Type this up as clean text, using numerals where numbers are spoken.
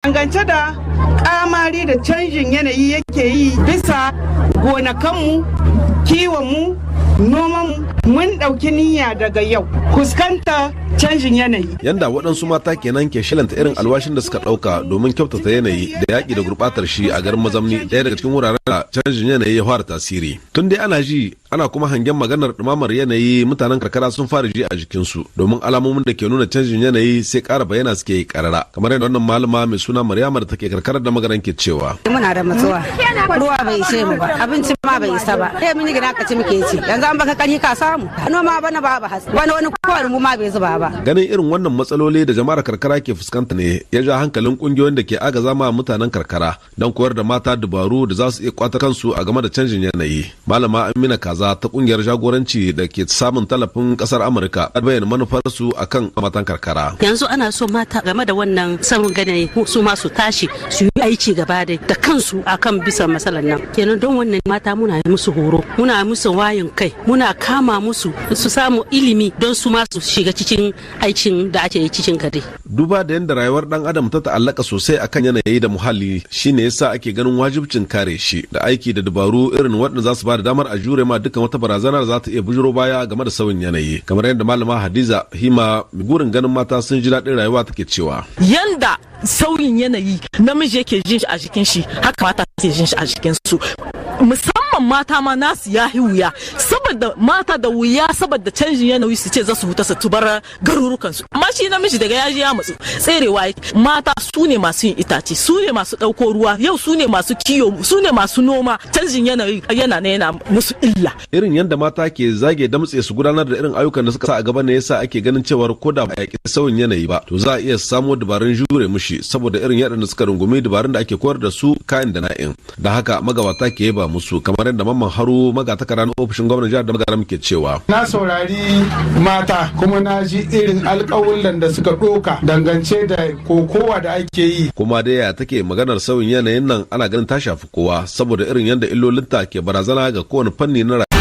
Dangance da kamari da canjin yanayi yake yi bisa gonakanmu, kiwonmu, nomanmu, mun ɗauki niyya daga yau fuskanta canjin yanayi. Yanda waɗansu mata kenan ke shelanta irin alwashin da suka ɗauka domin kyautata yanayi da yaƙi da gurɓatar shi a garin Mazamni, ɗaya daga cikin wuraren da canjin yanayi ya fara tasiri. Tun dai ana ji ana kuma hangen maganar ɗumamar yanayi, mutanen karkara sun fara ji a jikinsu, domin alamomin da ke nuna canjin yanayi sai ƙara bayyana suke yi ƙarara, kamar yadda wannan malama mai suna Maryama da take karkarar da Magaran ke cewa. Muna da matsuwa, ruwa bai ishe mu ba, abinci ma bai isa ba, sai mun yi gina ka ci muke ci. Yanzu an baka karhi ka samu noma, bana babu hatsi, wani wani kowar mu ma bai zuba ba. Ganin irin wannan matsaloli da jama'ar karkara ke fuskanta ne ya ja hankalin kungiyoyin da ke agaza ma mutanen karkara don koyar da mata dabaru da za su iya kwata kansu a game da canjin yanayi. Malama Amina Kaza ta kungiyar jagoranci da ke samun tallafin kasar Amurka ta bayyana manufarsu akan matan karkara. Yanzu ana so mata game da wannan sauyin yanayi su ma su tashi su yi aiki gaba da kansu akan bisa matsalar nan. Kenan don wannan mata muna musu horo, muna musu wayin kai, muna kama musu su samu ilimi don su ma su shiga cikin aikin da ake yi cikin gari. Duba da yadda rayuwar dan adam ta ta'allaka sosai akan yanayi da muhalli, shine yasa ake ganin wajibcin kare shi da aiki da dabaru irin waɗanda za su ba da damar a jure ma dukkan wata barazana da za ta iya bujuro baya game da sauyin yanayi, kamar yadda Malama Hadiza Hima, gurin ganin mata sun ji daɗin rayuwa, take cewa. Yanda sauyin yanayi namiji yake jin shi a jikin shi, haka mata ke jin shi a jikin su. Musamman mata ma nasu ya yi wuya, saboda mata da wuya saboda canjin yanayi su ce za su huta su bar garurukan su. Amma shi namiji daga ya ji ya matsu, tserewa yake. Mata su ne masu yin itace, su ne masu ɗauko ruwa yau, su ne masu kiyo, su ne masu noma. Canjin yanayi yana yana musu illa. Irin yadda mata ke zage damtse su gudanar da irin ayyukan da suka sa a gaba ne yasa ake ganin cewar ko da ba a yaƙi sauyin yanayi ba, to za a iya samo dabarun jure mushi, saboda irin yadda suka rungumi dabarun da ake koyar da su kayan da na'in da haka magabata ke yaba musu, kamar yadda Mamman Haru, magatakara na ofishin gwamnan jihar da Magaram, ke cewa. Na saurari mata kuma na ji irin alƙawullan da suka ɗoka dangance da kokowa da ake yi. Kuma dai ya take maganar sauyin yanayin nan, ana ganin ta shafi kowa, saboda irin yadda illolinta ke barazana ga kowane fanni na rayuwa.